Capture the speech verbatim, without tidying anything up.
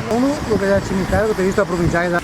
Uno, lo che xe el cimitero, che te ga visto la provinciale,